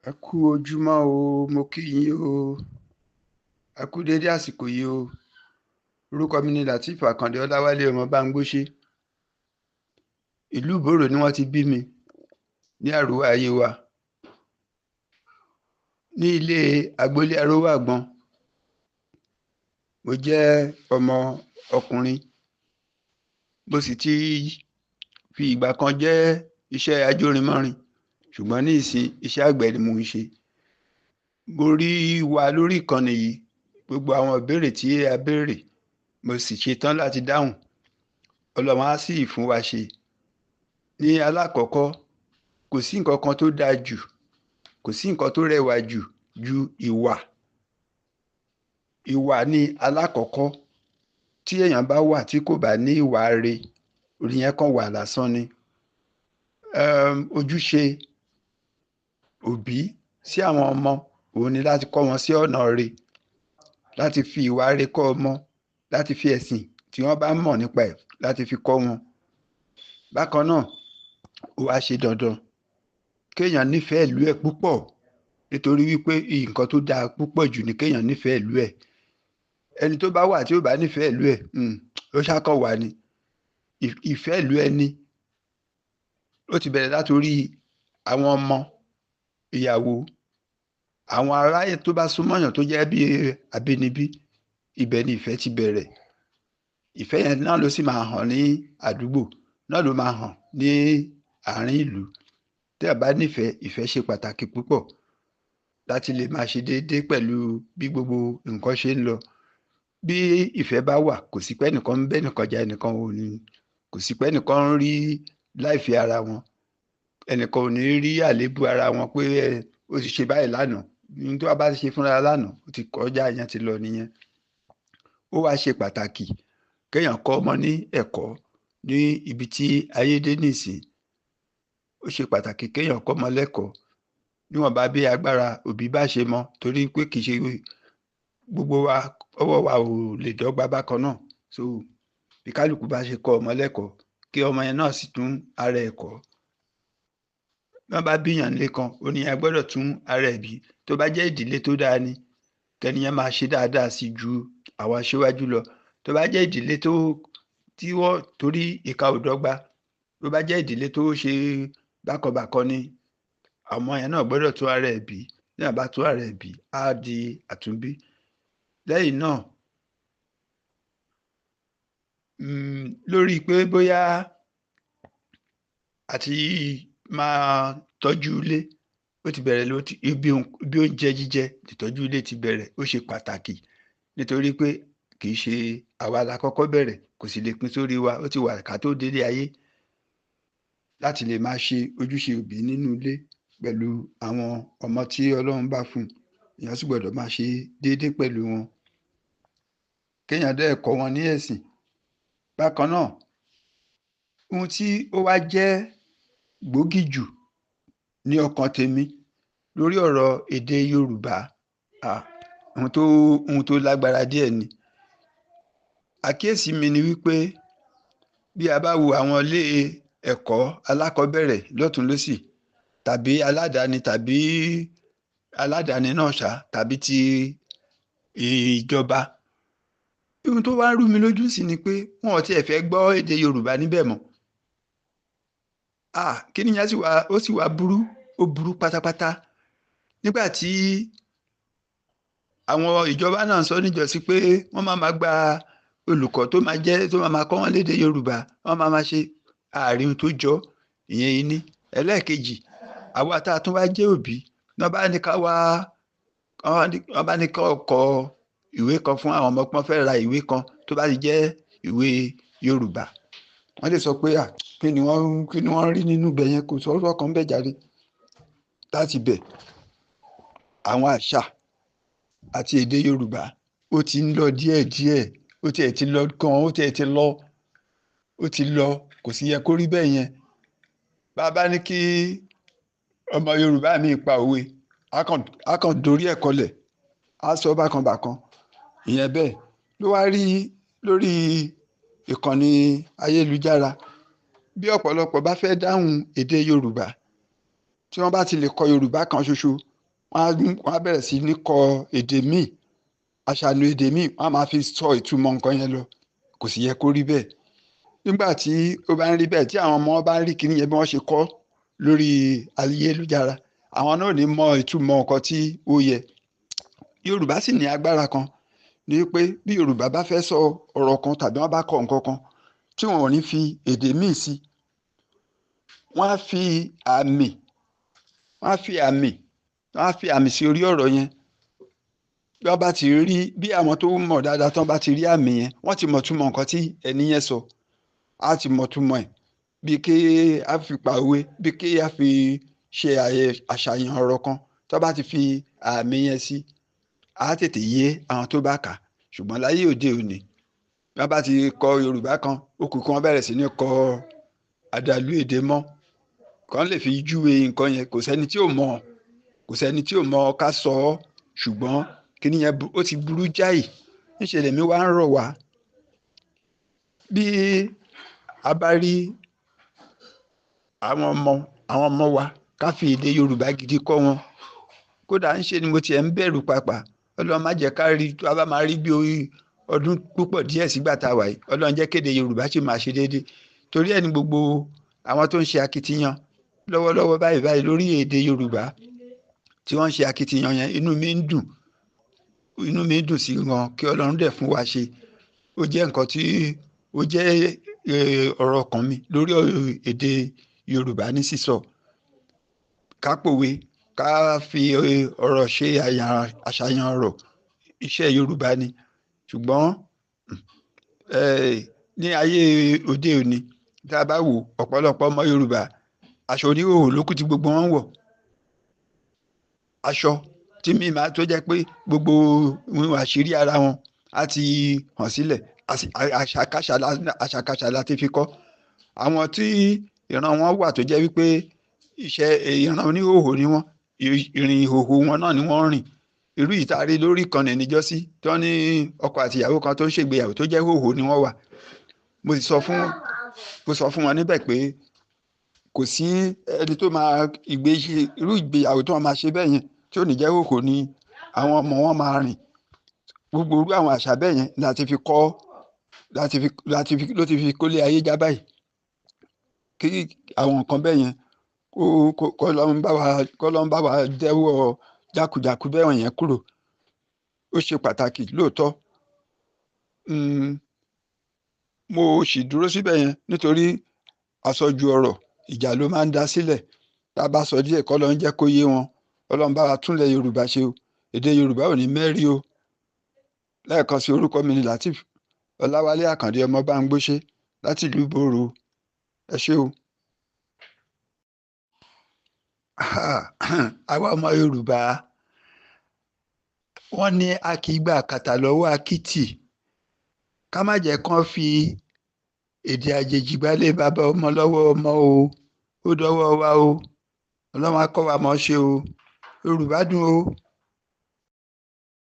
Ẹ kú ojúmọ́ o, mo kí yín o. Ẹ kú dédé àsìkò yìí o. Orúkọ mi ni Lateef Àkàndé Ọláwálé ọmọ Bámgbóṣé. Ìlú Ìbòrò ni wọ́n ti bí mi ní àrùwá ayé wa. Ní ilé agboolé Arówàgbọn. Mo jẹ́ ọmọ ọkùnrin. Mo sì ti fi ìgbà kan jẹ́ iṣẹ́ ajórinmọ́rin, ṣùgbọ́n ní ìsìn iṣẹ́ àgbẹ̀ ni mò ń ṣe. Mo rí wa lórí ìkànnì yìí, gbogbo àwọn ìbéèrè tí a béèrè, mo sì ṣetán láti dáhùn. Ọlọ́run á sì fún wa ṣe. Ní alákọ̀ọ́kọ́, kò sí nǹkan kan tó dáa jù, kò sí nǹkan tó rẹwà jù ju ìwà. Ìwà ni alákọ̀ọ́kọ́. Tí èèyàn bá wà tí kò bá ní ìwà re, orí yẹn kan wà lásán ni. Ojúṣe òbí sí àwọn ọmọ òun ni láti kọ́ wọn sí ọ̀nà re, láti fi ìwà re kọ́ ọmọ, láti fi ẹ̀sìn tí wọ́n bá mọ̀ nípa ẹ̀ láti fi kọ́ wọn. Bákan náà, ó wá ṣe dandan kéèyàn nífẹ̀ẹ́ ìlú ẹ̀ púpọ̀, nítorí wípé nǹkan tó dáa púpọ̀ jù ni kéèyàn nífẹ̀ẹ́ ìlú ẹ̀. Ẹni tó bá wà tí ò bá nífẹ̀ẹ́ ìlú ẹ̀, ó ṣákọ̀ wà ni. Ìfẹ́ ìlú ẹni ó ti bẹ̀rẹ̀ láti orí àwọn ọmọ, ìyàwó, àwọn ará tó bá súnmọ́yàn tó jẹ́ bí abínibí, ibẹ̀ ni ìfẹ́ ti bẹ̀rẹ̀. Ìfẹ́ yẹn náà ló sì máa hàn ní àdúgbò, náà ló máa hàn ní àárín ìlú. Tí a bá nífẹ̀ẹ́, ìfẹ́ ṣe pàtàkì púpọ̀ láti lè máa ṣe déédéé pẹ̀lú bí gbogbo nǹkan ṣe ń lọ. Bí ìfẹ́ bá wà, kò sí pé ẹnìkan ń bẹ́ ẹnìkan jà, ẹnìkan ò ní, kò sí pé ẹnìkan ń rí láìfi ara wọn. Ẹnìkan ò ní rí àléébù ara wọn pé ó ti ṣe báyìí lánàá. Ohun tó bá ṣe fúnra lánàá, ó ti kọjá, ìyẹn ti lọ nìyẹn. Ó wá ṣe pàtàkì kéèyàn kọ́ ọmọ ní ẹ̀kọ́ ní ibi tí ayé dé nísìnyí. Ó ṣe pàtàkì kéèyàn kọ́ ọmọ lẹ́kọ̀ọ́ níwọ̀nba bí agbára òbí bá ṣe mọ, torí pé kì í ṣe gbogbo wa, ọwọ́ wa ò lè dọ́gba bákan náà. So bí kálùkù bá ṣe kọ́ ọmọ lẹ́kọ̀ọ́, kí ọmọ yẹn náà sì tún ara ẹ̀ kọ́. Bí wọ́n bá bíyàn nílé kan, ó ní ẹ gbọ́dọ̀ tún ara ẹ̀ bí. Tó bá jẹ́ ìdílé tó dáa ni, kẹ́ni yẹn máa ṣe dáadáa sí ju àwọn aṣíwájú lọ. Tó bá jẹ́ ìdílé tó tí wọ́n torí ìka ò dọ́gba, tó bá jẹ́ ìdílé tó ṣe bákan bákan ni, àwọn yẹn náà gbọ́dọ̀ tún ara ẹ̀ bí. Bí èèyàn bá tún ara ẹ̀ bí, á di àtúnbí. Lẹ́yìn náà, lórí pé bóyá àti máa tọ́jú ilé, ó ti bẹ̀rẹ̀ ló ti ibi oúnjẹ jíjẹ, ìtọ́jú ilé ti bẹ̀rẹ̀, ó ṣe pàtàkì nítorí pé kì í ṣe àwa la kọ́kọ́ bẹ̀rẹ̀, kò sì lè pín sórí wa, ó ti wà ká tó délé ayé. Láti lè máa ṣe ojúṣe òbí nínú ilé pẹ̀lú àwọn ọmọ tí Ọlọ́run bá fún un, èèyàn sì gbọ́dọ̀ máa ṣe déédéé pẹ̀lú wọn. Kéèyàn dẹ̀ kọ́ wọn ní ẹ̀sìn. Bákan náà, ohun tí ó wá jẹ́ gbòógì jù ní ọkàn tèmi lórí ọ̀rọ̀ èdè Yorùbá, ohun tó lágbára díẹ̀ ni. Àkíyèsí mi ni wípé bí a bá wo àwọn ilé ẹ̀kọ́ alákọ̀ọ́bẹ̀rẹ̀ lọ́tùn lósì tàbí aládàáni tàbí aládàáni náà ṣá tàbí ti ìjọba. Ohun tó wá ń rú mi lójú sí ni pé wọn ò tí ì fẹ́ gbọ́ èdè Yorùbá níbẹ̀ mọ́. Kí ni yẹn sì wá, ó sì wá burú, ó burú pátápátá. Nígbà tí àwọn ìjọba náà sọ níjọ́sí pé wọ́n máa ma gba olùkọ́ tó máa jẹ́, tó máa ma kọ́ wọn lédè Yorùbá, wọ́n máa ma ṣe àárín tó jọ, ìyẹn ìní. Ẹlẹ́ẹ̀kejì, àwa tá a tún wá jẹ́ òbí, wọ́n bá ní ká wá, wọ́n bá ní ká kọ ìwé kan fún àwọn ọmọ pé wọ́n fẹ́ ra ìwé kan tó bá ti jẹ́ ìwé Yorùbá. Wọ́n lè sọ pé kí ni wọ́n rí nínú ibẹ̀ yẹn, kò sọ̀rọ̀ kan bẹ́ẹ̀ jáde. Láti bẹ̀, àwọn àṣà àti èdè Yorùbá ó ti ń lọ díẹ̀díẹ̀, ó tiẹ̀ ti lọ gan, ó tiẹ̀ ti lọ, ó ti lọ, kò sì yẹ kó rí bẹ́ẹ̀ yẹn. Bá a bá ní kí ọmọ Yorùbá mi pa òwe, á kàn dorí ẹ̀ kọlẹ̀, á sọ bákan bákan. Ìyẹn bẹ́ẹ̀ ló wá rí lórí ìkànnì ayélujára. Bí ọ̀pọ̀lọpọ̀ bá fẹ́ dáhùn èdè Yorùbá, tí wọ́n bá ti lè kọ Yorùbá kan ṣoṣo, Wọ́n á bẹ̀rẹ̀ sí ní kọ èdè míì, àṣàlù èdè míì, wọ́n á máa fi sọ ìtumọ̀ nǹkan yẹn lọ. Kò sì yẹ kó rí bẹ́ẹ̀. Nígbà tí ó bá ń rí bẹ́ẹ̀, tí àwọn ọmọ bá ń rí kíní yẹn bí wọ́n ṣe kọ́ lórí ayélujára, àwọn náà ò ní mọ ìtumọ̀ nǹkan tí ó yẹ. Yorùbá sì ní agbára kan ní pé bí Yorùbá bá fẹ́ sọ ọ̀rọ̀ kan tàbí wọ́n bá kọ nǹkan kan tí wọn ò ní fi èdè míì sí, wọ́n á fi àmì wọ́n á fi àmì wọ́n á fi àmì sí orí ọ̀rọ̀ yẹn. Bí wọ́n bá ti rí, bí àwọn tó mọ̀ dáadáa tán bá ti rí àmì yẹn, wọ́n ti mọ̀ túmọ̀ nǹkan tí ẹni yẹn sọ, á ti mọ̀ túmọ̀ ẹ̀. Bí kí á fi pa òwe, bí kí á fi ṣe àṣàyàn ọ̀rọ̀ kan, tó bá ti fi àmì yẹn sí, á tètè yé àwọn tó bá kà. Ṣùgbọ́n láyé òde òní, bí wọ́n bá ti kọ Yorùbá kan, ó kù kí wọ́n bẹ̀rẹ̀ sí ní kọ àdàlú èdè mọ́ kàn lè fi júwe nǹkan yẹn. Kò sẹ́ni tí ò mọ̀, kò sẹ́ni tí ò mọ̀ ká sọ ọ́, ṣùgbọ́n kíní yẹn ó ti burú jáì. Níṣẹ́ lèmi wá ń rọ̀ wá, bí a bá rí àwọn ọmọ wa, ká fi èdè Yorùbá gidi kọ́ wọn. Kódà ńṣe ni mo tiẹ̀ ń bẹ̀rù pàápàá. Ọlọ́run má jẹ́ ká rí, tó a bá máa rí bí ọdún púpọ̀ díẹ̀ sígbà tá a wà yìí, Ọlọ́run jẹ́ kéde Yorùbá ṣì máa ṣe déédéé. Torí ẹ̀ ní gbogbo àwọn tó ń ṣe akitiyan lọ́wọ́lọ́wọ́ báyìí báyìí lórí èdè Yorùbá tí wọ́n ń ṣe akitiyan yẹn, inú mi ń dùn, inú mi ń dùn sí wọn. Kí Ọlọ́run dẹ̀ fún wa ṣe. Ó jẹ́ nǹkan tí ó jẹ́ ọ̀rọ̀ ọkàn mi lórí èdè Yorùbá ní sísọ. Ká pòwe, ká fi ọ̀rọ̀ ṣe àṣàyàn ọ̀rọ̀, iṣẹ́ Yorùbá ni. Ṣùgbọ́n ní ayé òde òní, tá a bá wò, ọ̀pọ̀lọpọ̀ ọmọ Yorùbá, aṣọ oníhòòhò ló kù tí gbogbo wọn ń wọ̀, aṣọ tí mi máa tó jẹ́ pé gbogbo àṣírí ara wọn á ti hàn sílẹ̀. Àṣàkáṣà láti fi kọ́ àwọn tí ìran wọn wà tó jẹ́ wípé iṣẹ́ ìran oníhòòhò ni wọ́n, ìrìn ìhòòhò wọn náà ni wọ́n ń rìn. Irú ìtarí lórí ìkànnì níjọ́sí tí wọ́n ní ọkọ àti ìyàwó kan tó ń ṣègbéyàwó tó jẹ́ hòhò ni wọ́n wà. Mo sọ fún wọn níbẹ̀ pé kò sí ẹni tó máa ìgbé irú ìgbéyàwó tó wọn máa ṣe bẹ́ẹ̀ yẹn tí ò ní jẹ́ hòhò ni àwọn ọmọ wọn máa rìn. Gbogbo irú àwọn àṣà bẹ́ẹ̀ yẹn láti fi kọ́, láti fi láti fi ló ti fi kólé ayé já báyìí. Kí àwọn nǹkan bẹ́ẹ̀ yẹn kó kọ́ ló ń bá wa dẹ́wọ́ jákujàku bẹ́ẹ̀ yẹn kúrò. Ó ṣe pàtàkì lóòótọ́. Mo sì dúró síbẹ̀ yẹn nítorí àsọjù ọ̀rọ̀, ìjà ló máa ń dá sílẹ̀. Tá a bá sọ díẹ̀, kọ́ ló ń jẹ́ kó yé wọn. Ọlọ́run bá wa túnlẹ̀ Yorùbá ṣe o. Èdè Yorùbá ò ní mẹ́rí o. Lẹ́ẹ̀kan sí, orúkọ mi ni Lateef Ọláwálé Àkàndé ọmọ Bámgbóṣé láti ìlú Ìbòrò. Ẹ ṣé o. Àwa ọmọ Yorùbá, wọ́n ní a kì í gba àkàtà lọ́wọ́ akítì. Ká má jẹ́ kán fi èdè àjèjì gbálé bàbá ọmọ lọ́wọ́ ọmọ o. Ó dọ́wọ́ wa o. Ọlọ́run á kọ́ wa mọ̀ ṣe o. Yorùbá dùn o.